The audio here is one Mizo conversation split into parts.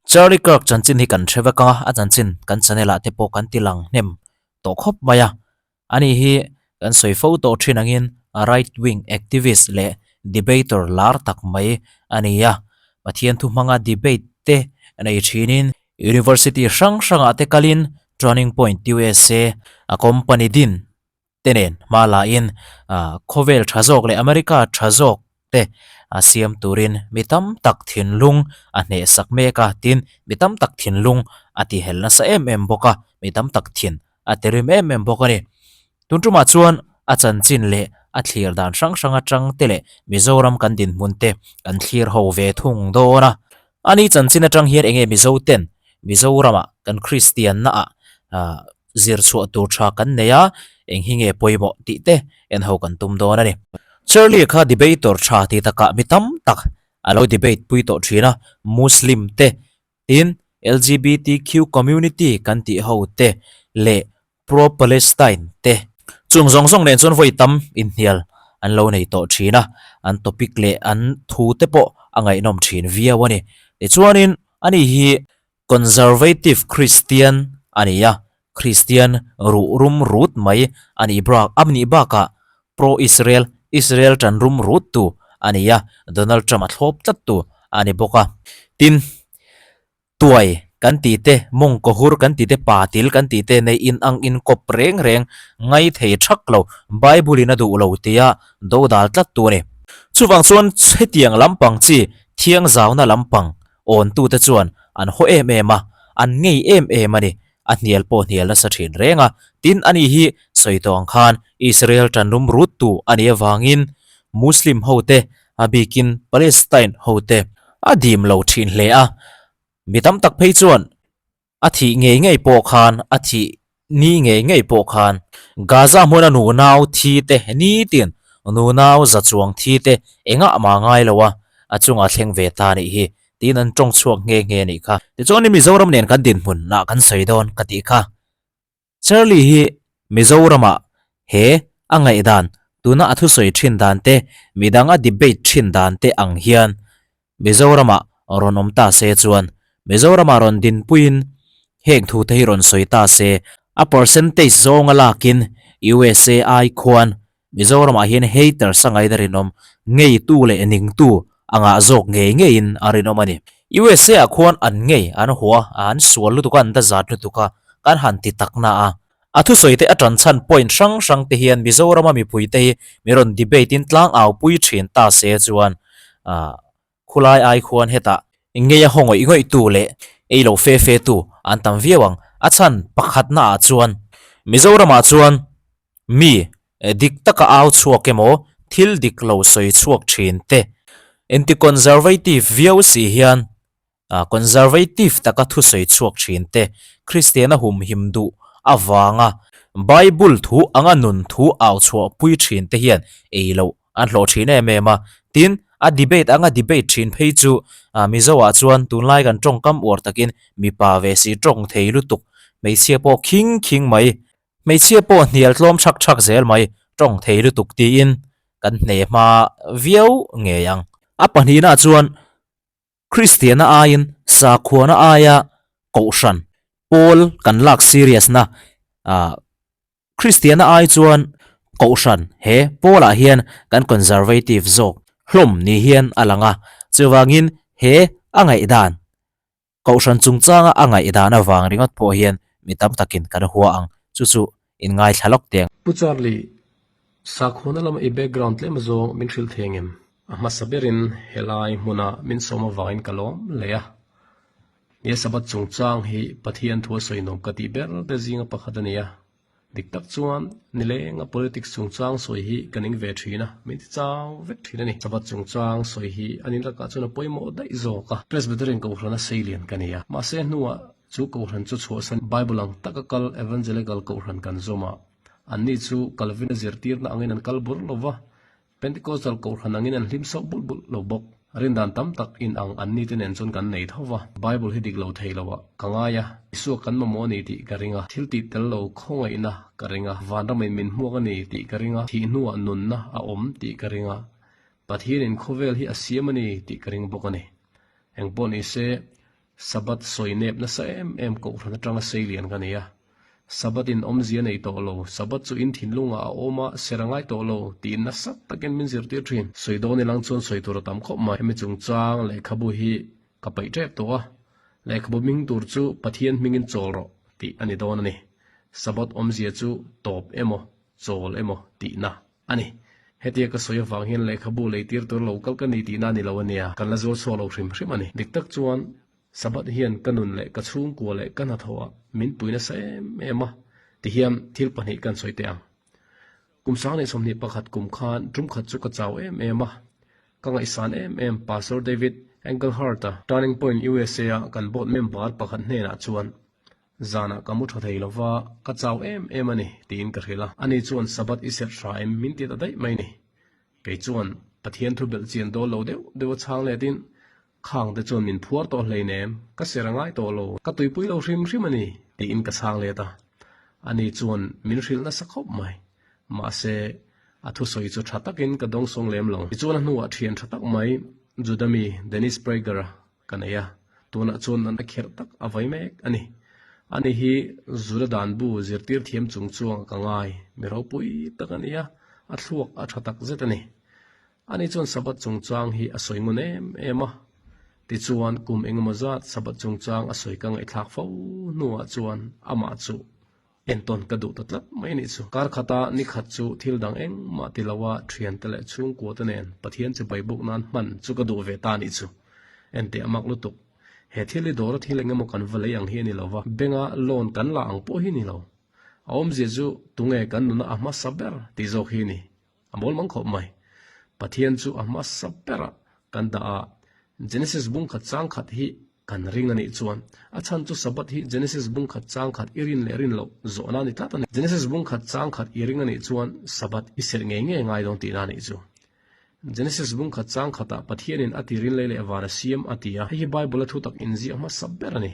Charlie Kirk chanchin hi kan hre vek a, a chanchin kan channel ah te pawh kan ti lang hnem tawh khawp mai a. Ani hi kan sawi fo tawh thin angin right wing activist leh debater lar tak mai a ni a. Pathian thu hmanga debate te nei thinin university hrang hrangah te kalin Turning Point USA a company din te nen hma la in khawvel tha zawk leh America tha zawk te a siam turin mi tam tak thinlung a hneh sak mek a tin mi tam tak thinlung a ti hel nasa em em bawk a mi tam tak thin a ti rim em em bawk a ni. Tun tumah chuan a chanchin leh a thlir dan hrang hrang atang te leh Mizoram kan dinhmun te kan thlir ho ve thung dawn a. Ani chanchin atang hian enge Mizo ten Mizoramah kan Kristian na ah zir chhuah tur tha kan nei a, eng hi nge pawimawh tih te en ho kan tum dawn a ni. Charlie kha debater tha ti takah mi tam tak a lo debate pui tawh thin a, Muslim te, tin LGBTQ community kan tih ho te leh pro-Palestine te. Chung zawng zawng nen chuan vawi tam inhnial an lo nei tawh thin a, an topic leh an thu te pawh a ngaihnawm thin viau a ni. Tichuanin ani hi Conservative Christian a ni a, Christian ruh rum rut mai a nih bak a nih bakah pro-Israel, Israel tan rum rut tu a ni a, Donald Trump a thlawp tlat tu a ni bawk a. Tin, tuai kan tih te, mawngkaw hur kan tih te, patil kan tih te nei in ang inkawp reng reng ngai thei thak lo, Bible in a duh lo tia dodal tlat tu a ni. Chuvang chuan hetiang lampang chi thiangzauna lampang Awntute chuan an haw em em a, an ngei em em a ni. A hnial pawh hnial nasa thin reng a. Tin, ani hi sawi tawh ang khan Israel tanrum ruttu a nih avangin Muslim hote, a bikin Palestine hote a dim lo thin hle a. Mi tam tak phei chuan A thih ngei ngei pawh khan, a thih ni ngei ngei pawh khan Gaza hmuna nunau thi te nitin nunau za chuang thi te engah mah ngai lo a, a chungah thleng ve ta nih hi tiin an tawng chhuak nghe nghe nih kha. Tichuan Mizoram nen kan dinhmun ah kan sawi dawn ka tih kha. Charlie hi Mizoramah he a ngaihdan, tuna a thusawi thin dan te, midang a debate thin dan te ang hian Mizoramah rawn awm ta se chuan Mizoramah rawn dinpuiin heng thu te hi rawn sawi ta se, a percentage zawnga lakin USA ai khuan Mizoramah hian haters a ngaihna rinawm ngeitu leh ningtu a ngah zawk ngei ngeiin a rinawm a ni. USA ah khuan an ngei, an hua, an sual lutuk a, an dazat lutuk a, kan han ti tak na a. A thusawi te a tan chhan point hrang hrang te hian Mizorama mipui te hi mi rawn debate in tlang au pui thin ta se chuan khulai ai khuan hetah ngei a haw ngawih ngawih tu leh ei lo fe fe tu an tam viau ang. A chhan pakhatna ah chuan Mizoramah chuan Mi dik taka au chhuak emaw thil dik lo sawi chhuak thin te inti-conservative viau si hian conservative taka thu sawi chhuak thin te Kristiana humhim duh avanga Bible thu anga nun thu au chhuah pui thin te hian ei loh an hlawh thin em em a. Tin, a debate anga debate thin phei chu Mizo ah chuan tunlai kan tawngkam uar takin mipa ve si tawng thei lutuk hmeichhia pawh khing khing mai Hmeichhia pawh hnial tlawm thak thak zel mai, tawng thei lutuk tiin kan hne hma viau ngei ang. A pahnihna chuan Kristiana aiin sakhuana aia kohhran pawl kan lak serious na ah Kristiana ai chuan kohhran he pawlah hian kan conservative zawk hlawm ni hian a lang a, chuvangin he a ngaihdan Kohhran chungchanga a ngaihdan avang ringawt pawh hian mi tam takin kan hua ang, chu chu in ngaithla lawk teng. Pu Charlie, sakhuana lama i background tlem zawng min hrilh thei angem? A hmasa berin helai hmuna min sawm avangin ka lawm leh a. Nia Sabbath chungchang hi Pathian thu a sawi nuam ka tih ber te zinga pakhat a ni a. Dik tak chuan nilenga politics chungchang sawi hi ka ning ve thin a, min ti chau vek thin a ni. Sabbath chungchang sawi hi an inlakah chuan a pawimawh daih zawk a. Presbyterian Kohhrana seilian ka ni a, mahse hnuah chu Kohhran chu chhuahsan Bible ang taka kal Evangelical Kohhran kan zawm a, anni chu Calvin-a zirtirna angin an kal bur lo va, Pentecostal Kohhran angin an hlim sauh bulh bulh lo bawk. Rindan tam tak in ang an nite nen chuan kan nei tho va, Bible hi dik lo thei lo ah ka ngai a, Isua kan mamawh a ni tih ka ring a, thil tih tel lo khawngaihna ka ring a, vanramin min hmuak a ni tih ka ring a, thih hnuah nunna a awm tih ka ring a, Pathianin khawvel hi a siam a ni tih ka ring bawk a ni. Engpawh ni se. Sabbath sawi nep nasa em em kohhran atanga seilian ka nei a. Sabbath in awmzia nei tawh lo, Sabbath chu in thinlungah a awm a, ser a ngai tawh lo, tiin nasa takin min zirtir thin. Sawi dawn ilang chuan sawi tur a tam khawp mai. Hemi chungchang lehkhabu hi ka paih tep tawh a, lehkhabu hming tur chu Pathian hmingin chawl rawh tih a ni dawn a ni. Sabbath awmzia chu tawp emaw, chawl emaw tihna a ni. Hetia ka sawi avang hian lehkhabu lei tir tur lo kal ka ni tihna a ni lo a nia, kan la zuar chhuak lo hrim hrim a ni. Dik tak chuan Sabbath hian ka nun leh ka chhungkua leh ka hnathawhah min pui nasa em em a, tihian thil pahnih kan sawi teh ang. Kum 2021 kum khan tum khat chu ka chau em em a, ka ngaihsan em em Pastor David Engelhardt-a Turning Point USA-a kan board member pakhat hnenah chuan Zanah ka mu tha thei lo va, ka chau em em a ni, tiin ka hrilh a. Ani chuan Sabbath i serh hra em min ti ta daih mai ni. Kei chuan Pathian thu belh chian dawl lo deuh deuh a chhang letin, Khang te chuan min phuar tawh hleinem, ka serh a ngai tawh lo, ka tuipui lo hrim hrim a ni, tiin ka chhang let a. Ani chuan min hrilh nasa khawp mai. Mahse, a thusawi chu tha takin ka dawngsawng lem lo. Tichuan a hnuah thian tha tak mai Juda mi Dennis Prager-a ka nei a, tunah chuan natna kherh tak a vai mek a ni. Ani hi Juda dan bu zirtir thiam chung chuang ka ngai, mi ropui tak a ni a, a thluak a tha tak zet a ni. Ani chuan Sabbath chungchang hi a sawi ngun em em a, tichuan kum engemaw zat Sabbath chungchang a sawi ka ngaihthlak fo hnuah chuan amah chu Entawn ka duh ta tlat mai anih chu. Kar khata ni khat chu thil dang engmah ti loa thiante leh chhungkua te nen Pathian chi bai buk nan hman chu ka duh ve ta anih chu. Enteh a mak lutuk. He thil hi dawra thil engemaw kan va lei ang hi a ni lo va, benga loan kan la ang pawh hi a ni lo. A awmzia chu tunge kan nuna a hmasa ber tih zawk hi a ni. A mawl mang khawp mai. Pathian chu a hmasa berah kan dah a, Genesis bung khat chang khat hi kan ring a nih chuan a chhan chu Sabbath hi Genesis bung khat chang khat i rin leh rin loh zawhna a ni tlat a ni. Genesis bung khat chang khat i ring a nih chuan Sabbath i serh ngei ngei ngai dawn tihna a nih chu. Genesis bung khat chang khatah Pathianin a ti rin lei leh van a siam a ti a, hei hi Bible-a thu tak inziah hmasa ber a ni.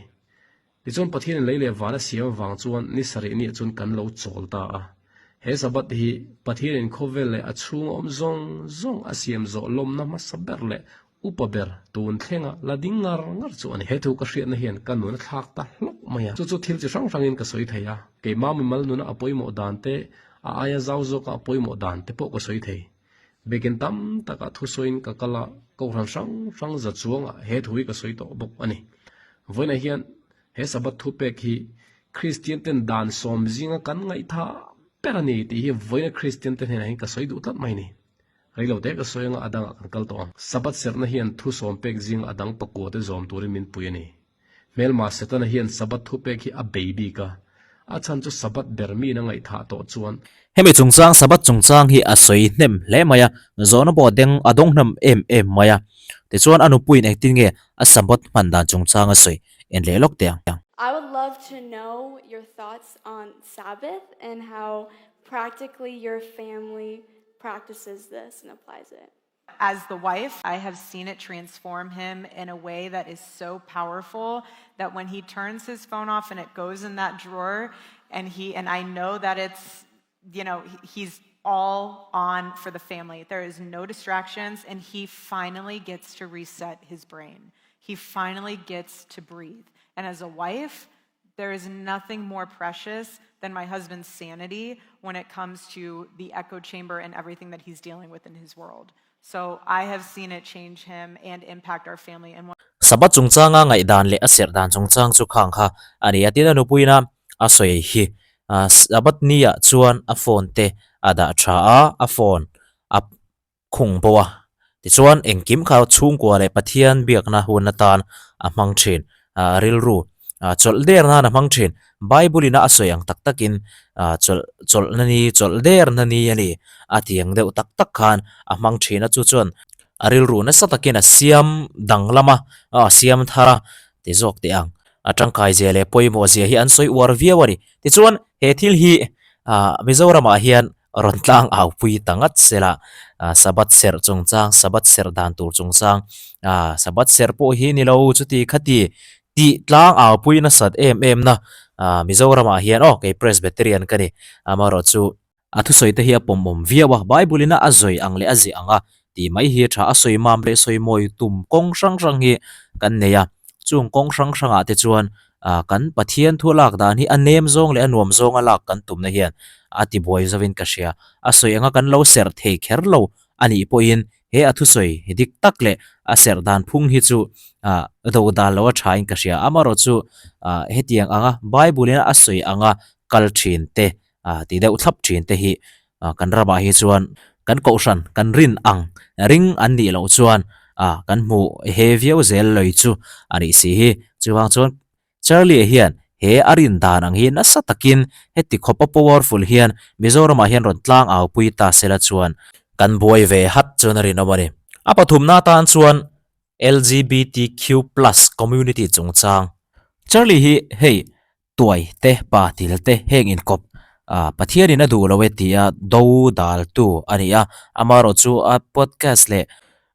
Tichuan Pathianin lei leh van a siam avang chuan ni sarih niah chuan kan lo chawl ta a. He Sabbath hi Pathianin khawvel leh a chhunga awm zawng zawng a siam zawh lawmna hmasa ber leh upa ber tun thlenga la ding ngar ngar chu a ni. He thu ka hriatna hian ka nun a thlak ta hlawk mai a. Chu chu thil chi hrang hrangin ka sawi thei a, keimah mimal nuna a pawimawh dan te, a aia zau zawka a pawimawh dan te pawh ka sawi thei. Biakin tam takah thusawiin ka kal a, kohhran hrang hrang za chuangah he thu hi ka sawi tawh bawk a ni. Vawiinah hian he Sabbath thupek hi Kristian ten dan sawm zinga kan ngaihthah ber a ni tih hi vawiina Kristian te hnenah hian ka sawi duh tlat mai a ni. Rei lo te ka sawi anga a dangah kan kal tawh ang. Sabbath serhna hian thu sawm pek zinga a dang pakua te zawm turin min pui a ni. Hmelma Setana hian Sabbath thupek hi a bei bik a, a chhan chu Sabbath ber miin a ngaihthah tawh chuan. Hemi chungchang Sabbath chungchang hi a sawi hnem hle mai a, zawhna pawh a deng a dawng hnem em em mai a. Tichuan a nupuiin engtin nge a Sabbath hman dan chungchang a sawi en leh lawk teh ang. I would love to know your thoughts on Sabbath and how practically your family practices this and applies it. As the wife, I have seen it transform him in a way that is so powerful that when he turns his phone off and it goes in that drawer, and he and I know that it's, you know, he's all on for the family. There is no distractions, and he finally gets to reset his brain. He finally gets to breathe. And as a wife, there is nothing more precious than my husband's sanity when it comes to the echo chamber and everything that he's dealing with in his world. So I have seen it change him and impact our family and Sabbath chungchanga ngaihdan leh a serh dan chungchang chu khang kha a ni a, tin a nupuina a sawi hi Sabbath ni-ah chuan a phone te a dah tha a, a phone a khung bo a. Tichuan, engkim kha chhungkua leh Pathian biakna hun atan a hmang thin. Rilru chawlh der nan a hmang thin. Bible ina a sawi ang tak takin chawlh chawlhna ni, chawlh derna ni a ni a ti ang deuh tak tak khan a hmang thin a. Chu chuan a rilru nasa takin a siam danglam a, a siam thar a ti zawk teh ang. A tangkai zia leh pawimawh zia hi an sawi uar viau a ni. Tichuan, he thil hi Mizoramah hian rawn tlang au pui ta ngat sela, Sabbath serh chungchang, Sabbath serh dan tur chungchang, Sabbath serh pawh hi ni lo chuti khati tih tlang au pui nasat em em na Mizoramah hian aw kei Presbyterian ka ni, amaherawh chu a thusawi te hi a pawmawm viau a, Bible ina a zawi ang leh a ziah ang a tih mai hi tha a sawi mam leh sawi mawi tum kawng hrang hrang hi kan nei a. Chung kawng hrang hrangah te chuan kan Pathian thu lak dan hi a nem zawng leh a nuam zawnga lak kan tumna hian a ti buai zovin ka hria. A sawi anga kan lo serh thei kher lo a nih pawhin he a thusawi dik tak leh a serh dan phung hi chu do dan lo a thain ka hria. Amaherawhchu hetiang anga Bible-in a sawi anga kal thin te ti deuh thlap thin te hi kan ramah hi chuan kan kohhran kan rin ang ring an nih loh chuan kan hmu he viau zel loi chu a nih si hi. Chuvang chuan Charlie hian he a rin dan ang hi nasa takin heti khawpa powerful hian Mizoramah hian rawn tlang au pui ta sela chuan kan buai ve hat chuan a rinawm a ni. A pathumna atan chuan LGBTQ plus community chungchang Charlie hi hei Tuai te, pa til te heng inkawp ah Pathianin a duh lo e tia do daltu a ni a, amaherawhchu a podcast leh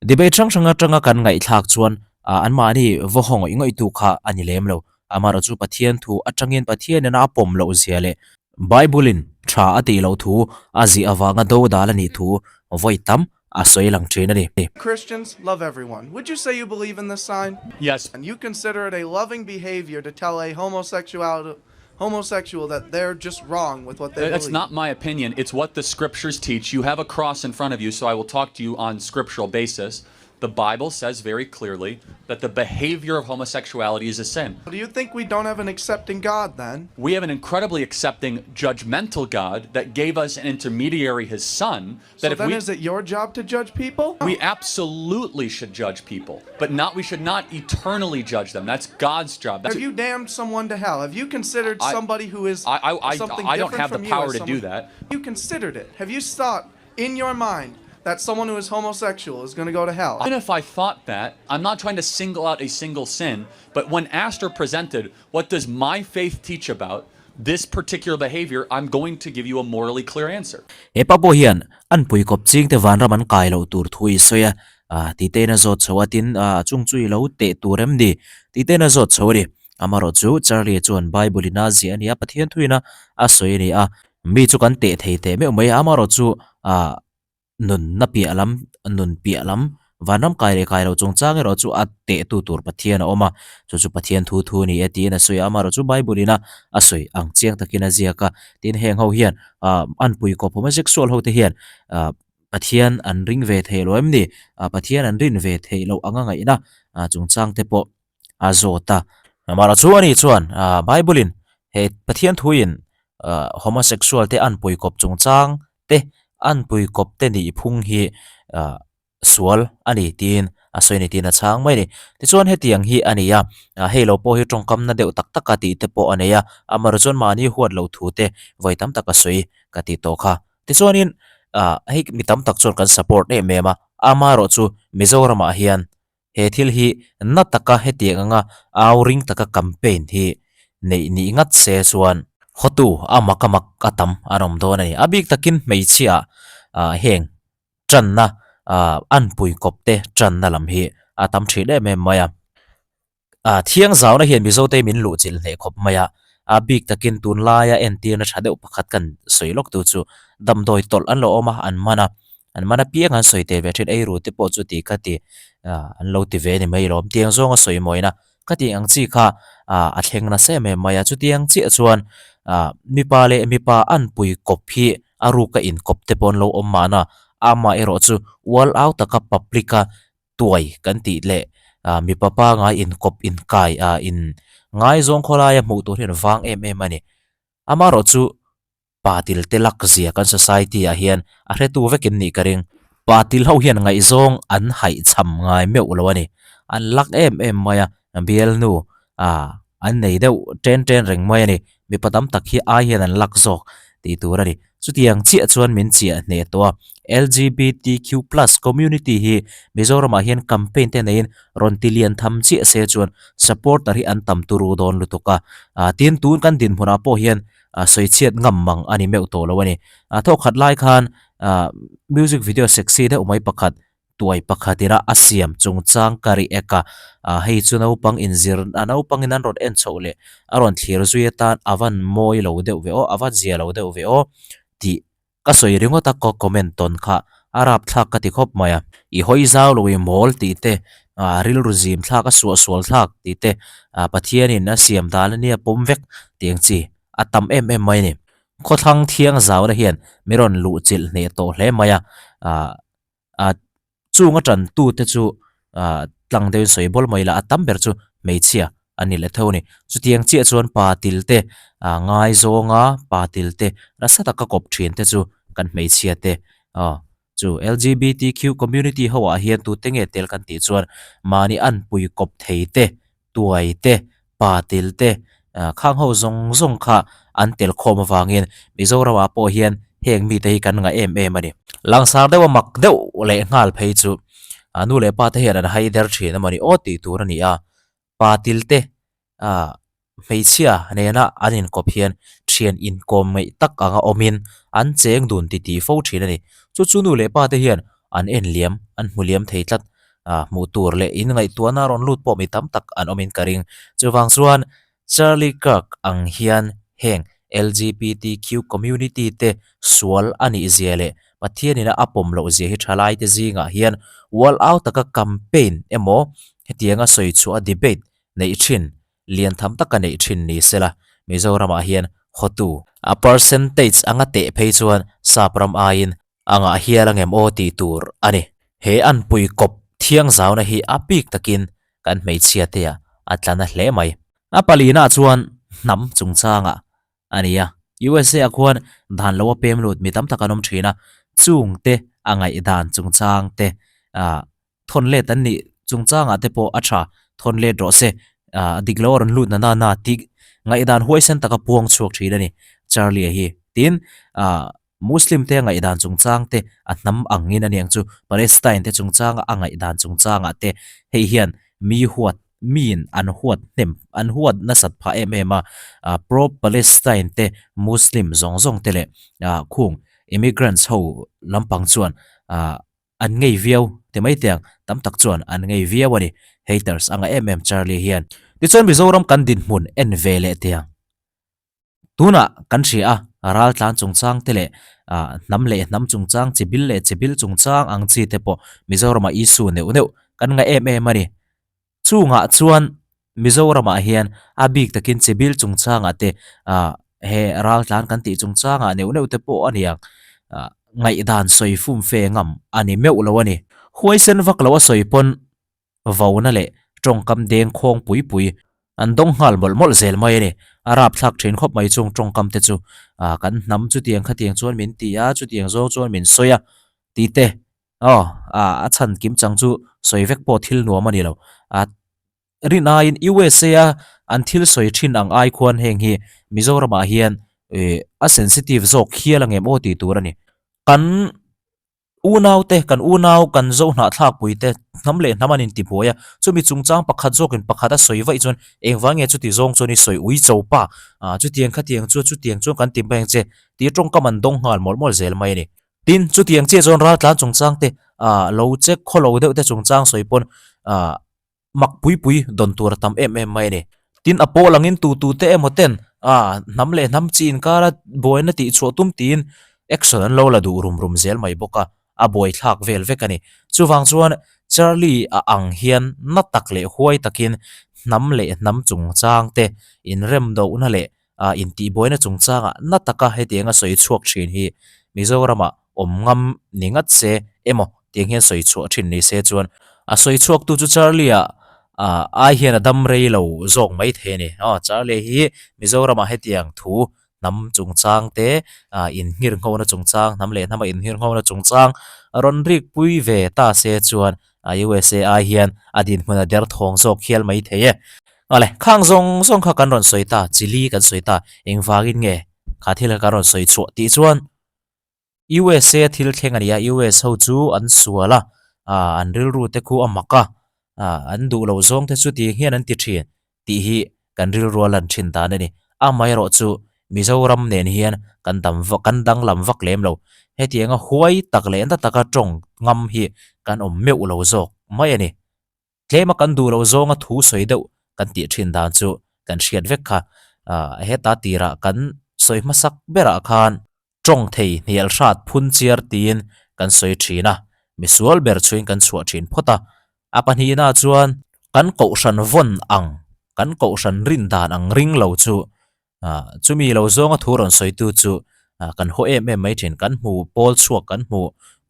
debate hrang hrang atanga kan ngaihthlak chuan ah anmahni vaw haw ngawih ngawih tu kha a ni lem lo. Amaherawhchu Pathian thu atangin Pathianin a pawm loh zia leh Bible-in tha a tih loh thu a ziah avanga do dal a nih thu vawi tam a sawi lang thin a ni. Christians love everyone. Would you say you believe in this sign? Yes. And you consider it a loving behavior to tell a homosexual homosexual that they're just wrong with what they That's believe. not my opinion. It's what the scriptures teach. You have a cross in front of you, so I will talk to you on scriptural basis. The Bible says very clearly that the behavior of homosexuality is a sin. Do you think we don't have an accepting God then? We have an incredibly accepting, judgmental God that gave us an intermediary, his son, that So if then we is it your job to judge people? We absolutely should judge people, but not we should not eternally judge them. That's God's job. That's Have you damned someone to hell? Have you considered I- somebody who is I- I- I- something I don't different have the from you power as to do someone- that. You considered it. Have you thought in your mind that someone who is homosexual is going to go to hell? Even if I thought that, I'm not trying to single out a single sin, but when asked or presented, what does my faith teach about this particular behavior, I'm going to give you a morally clear answer. He pa pawh hian an pui kawp ching te vanram an kai loh tur thu i sawi a, ah tih te in a zawt chho a, tin ah chung chu i lo teh tur em ni tih te in a zawt chho a ni. Amaherawhchu Charlie chuan Bible in a ziah a ni a, Pathian thuin a a sawi a ni a, mi chu kan teh thei teh meuh mai a, amaherawhchu ah Nunna piah lam, nun piah lam, vanram kai leh kai lo chungchang erawh chu a tehtu tur Pathian a awm a, chu chu Pathian thu thu a ni e tiin a sawi a, amaherawh chu Bible ina a sawi ang chiang takin a ziak a, tin heng ho hian ah an pui kawp homosexual ho te hian ah Pathian an ring ve thei lo em ni? Ah Pathian an rin ve theih loh anga ngaihna ah chungchang te pawh a zawt a, amaherawh chu ani chuan ah Bible in he Pathian thuin ah homosexual te an pui kawp chungchang te an pui kawp te nih phung hi ah sual a ni tiin a sawi a ni tiin a chhang mai a ni. Tichuan hetiang hi a ni a, ah hei lo pawh hi tawngkam na deuh tak tak a tih te pawh a nei a, amaherawh chuan mahni huat loh thu te vawi tam tak a sawi ka tih tawh kha. Tichuanin ah hei mi tam tak chuan kan support em em a, amaherawh chu Mizoramah hian He thil hi na taka hetiang anga au ring taka campaign hi neih nih ngat se chuan hotu a mak a mak a tam an awm dawn a ni. A bik takin hmeichhia ah heng tanna ah anpui kawp te tanna lam hi a tam thin em em mai a. Ah thiang zauna hian Mizote min luh chilh hneh khawp mai a, a bik takin tunlaia entirna tha deuh pakhat kan sawi lawk tu chu damdawi tawlh an lo awm a, an man a, an man apiang an sawi tel ve thin ei ru te pawh chu ti kha ti ah an lo ti ve a ni mai lawm tiang zawnga sawi mawina ka tih ang chi kha ah a thleng nasa em em mai a, chutiang chiah chuan ah mipa leh mipa an pui kawp hi a ruka inkawp te pawh an lo awm mahna amaherawh chu ual au taka public a tuai kan tih leh ah mipa pangai inkawp inkai ah in ngaizawng khawlaia hmuh tur hian vang em em a ni. Amaherawh chu pa til te lak zia kan society ah hian a hretu vekin nih ka ring. Pa til ho hian ngaihzawng an haihcham ngai meuh lo a ni. An lak em em mai a, bialnu ah an nei deuh ṭen ṭen reng mai a ni. Mipa tam tak hi ai hian an lak zawk tih tur a ni. Chutiang chiah chuan min chiah hneh tawh a, LGBTQ plus community hi Mizoramah hian campaign te neiin rawn ti lian tham chiah se chuan supporter hi an tam turu dawn lutuk a. Tin, tun kan dinhmunah pawh hian sawichhiat ngam mang a ni meuh tawh lo a ni. Thawkhat lai khan music video sexy deuh mai pakhat tuai pakhat ina a siam chungchang ka ri ek a, ah hei chu naupang inzir a naupang in an rawn en chhoh leh a rawn thlir zui atan a van mawi lo deuh ve aw a van zia lo deuh ve aw tih ka sawi ringawt a ka comment tawn kha a rapthlak ka ti khawp mai a. I hawi zau lo i mawl tih te, ah rilru zim thlak a suahsual thlak tih te, ah Pathianin a siam dan ania pawm vek tih ang chi a tam em em mai a ni. Khawthlang thiang zauna hian mi rawn luh chilh hneh tawh hle mai a, ah ah chung a tan tu te chu ah tlang deuhin sawi bawl mai la a tam ber chu hmeichhia a ni leh tho a ni. Chutiang chiah chuan pa til te ah ngaizawnga pa til te nasa taka kawp thin te chu kan hmeichhia te aw chu LGBTQ community ho ah hian tute nge tel kan tih chuan mahni anpui kawp thei te tuai te, pa tel te, khang ho zawng zawng kha an tel khawm avangin Mizoramah pawh hian heng mite hi kan ngah em em a ni. Langsar deuh a mak deuh leh nghal phei chu nu leh pa te hian an hai der thin a mawni aw tih tur a ni a, pa til te hmeichhia nena an inkawp hian thian inkawm ngaih tak anga awmin an cheng dun titih fo thin a ni. Chu chu nu leh pa te hian an en liam, an hmu liam thei tlat. Ah, hmuh tur leh in ngaihtuahna rawn lut pawh mi tam tak an awmin ka ring. Chuvang chuan Charlie Kirk ang hian heng LGBTQ community te sual a nih zia leh Pathianina a pawm loh zia hi thalai te zingah hian ual au taka campaign emaw hetianga sawi chhuah a debate neih thin lian tham taka neih thin ni sela Mizoramah hian hotu a percentage anga teh phei chuan sap ram aiin A ngah hial angem aw tih tur a ni. He anpui kawp thiang zauna hi a bik takin kan hmeichhia te ah a tla na hle mai. A palina chuan hnam chungchangah a ni a. USA ah khuan dan lo a pem lut mi tam tak an awm thin a, chungte a ngaihdan chungchang te ah thawn let an nih chungchangah te pawh a tha thawn let rawh se ah dik lo a rawn lut na na na tih ngaihdan huaisen taka puang chhuak thin a ni Charlie-a hi. Tin ah Muslim te a ngaihdan chungchang te a hnam angin a niang chu Palestine te chungchanga a ngaihdan chungchangah te hei hian mi huat miin an huat hnem an huat nasat phah em em a ah pro Palestine te Muslim zawng zawng te leh ah khung immigrants ho lampang chuan ah An ngei viau, ti mai teh ang, tam tak chuan an ngei viau a ni, haters a ngah em em Charlie hian. Tichuan Mizoram kan dinhmun en ve leh teh ang. Tunah kan hria a, raltlan chungchang te leh hnam leh hnam chungchang, chibil leh chibil chungchang ang chi te pawh Mizoramah issue neuh neuh kan ngah em em a ni. Chungah chuan Mizoramah hian a bik takin chibil chungchangah te ah he raltlan kan tih chungchangah neuh neuh te pawh a ni ang ah ngaihdan sawi fum fe ngam a ni meuh lo a ni. Huaisen vak lo a sawi pawn vona leh tawngkam deng khawng pui pui an dawng nghal mawlh mawlh zel mai a ni. A rapthlak thin khawp mai chung tawngkam te chu ah kan hnam chutiang khatiang chuan min ti a chutiang zawng chuan min sawi a tih te Aw, a chhan kim chang chu sawi vek pawh thil nuam a ni lo. A rin aiin USA a an thil sawi thin ang ai khuan heng hi Mizoramah hian a sensitive zawk hial ang em aw tih tur a ni. Kan unaute, kan unau, kan zo hnahthlakpui te hnam leh hnam an intibuai a, chumi chungchang pakhat zawkin pakhat a sawi vaih chuan engvang nge chuti zawng chuan i sawi ui cho pa, chutiang khatiang chu chutiang chuan kan ti mai ang che tih tawngkam an dawng nghal mawlh mawlh zel mai a ni. Tin, chutiang chiah chuan raltlan chungchang te ah lo check khaw lo deuh te chungchang sawi pawn ah mak pui pui dawn tur a tam em em mai a ni. Tin, a pawl angin tu tu te emaw ten ah hnam leh hnam chi inkara buaina tih chhuah tum tiin action an lo la duh rum rum zel mai bawk a, a buaithlak vel vek a ni. Chuvang chuan Charlie a ang hian na tak leh huai takin hnam leh hnam chungchang te inremdohna leh ah intihbuaina chungchangah na taka hetianga sawi chhuak thin hi Mizoramah awm ngam ni ngat se emaw tiang hian sawi chhuah thin ni se chuan a sawi chhuaktu chu Charlie-a ah ai hian a dam rei lo zawk mai thei a ni. Aw Charlie hi Mizoramah hetiang thu hnam chungchang te ah inhngirnghona chungchang hnam leh hnama inhngirnghona chungchang a rawn rikpui ve ta se chuan a USA ai hian a dinhmun a derthawng zawk hial mai thei e. Awle, khang zawng zawng kha kan rawn sawi ta, chili kan sawi ta, engvangin nge kha thil kha kan rawn sawi chhuah tih chuan USA thil thleng a ni a, US ho chu an sual a, ah an rilru te khu a mak a, ah an duh loh zawng te chu tih hian an ti thin tih hi kan rilru a lan thin dan a ni. Amaherawh chu Mizoram nen hian kan dam vak kan danglam vak lem lo, hetianga huai tak leh na taka tawng ngam hi kan awm meuh lo zawk mai a ni. Tlema kan duh loh zawnga thu sawi deuh kan tih thin dan chu kan hriat vek kha. Heta tirah kan sawi hmasak berah khan tawng thei hnial hrat phun chiar tiin kan sawi thin a, misual ber chhuin kan chhuah thin phawt a. A pahnihna chuan kan kohhran vawn ang, kan kohhran rin dan ang ring lo chu chumi lo zawnga thu rawn sawitu chu kan haw em em mai thin, kan hmu pawl chhuak, kan hmu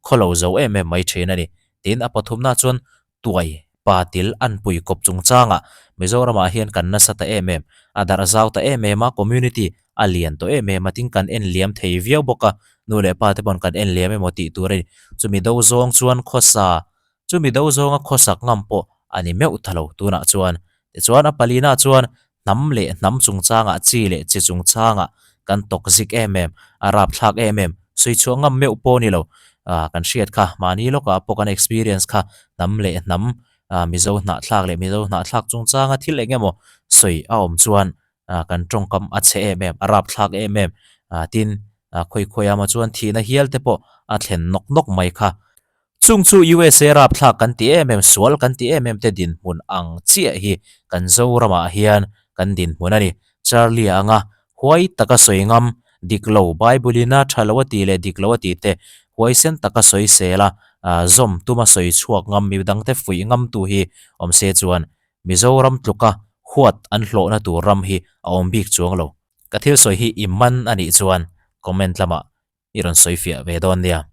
khaw lo zo em em mai thin a ni. Tin, a pathumna chuan tuai pa til an pui kawp chungchangah Mizoramah hian kan nasa ta em em, a darh zau ta em em a, community a lian tawh em em a, tin kan en liam thei viau bawk a, nu leh pa te pawn kan en liam emaw tih tur a ni. Chumi do zawng chuan khawsa, chumi do zawnga khawsak ngam pawh a ni meuh ta lo tunah chuan. Tichuan a palina chuan hnam leh hnam chungchangah chi leh chi chungchangah kan tawk zik em em, a rapthlak em em, sawi chhuah ngam meuh pawh ni lo. Ah kan hriat kha, mahni lawkah pawh kan experience kha hnam leh hnam, ah Mizo hnahthlak leh Mizo hnahthlak chungchanga thil eng emaw sawi a awm chuan ah kan tawngkam a chhe em em, a rapthlak em em. Ah tin, ah khawi khawi ah maw chuan thihna hial te pawh a thlen nawk nawk mai kha. Chung chu USA rapthlak kan ti em em, sual kan ti em em te dinhmun ang chiah hi kan Zoramah hian kan dinhmun a ni. Charlie anga huai taka sawi ngam, dik lo, Bible in a tha lo a tih leh dik lo a tih te huaisen taka sawi sel a, zawm tuma sawi chhuak ngam, mi dangte fuih ngamtu hi awm se chuan Mizoram tluka huat an hlawhna tur ram hi a awm bik chuang lo. Ka thil sawi hi i man a nih chuan comment lamah i rawn sawi fiah ve dawn nia.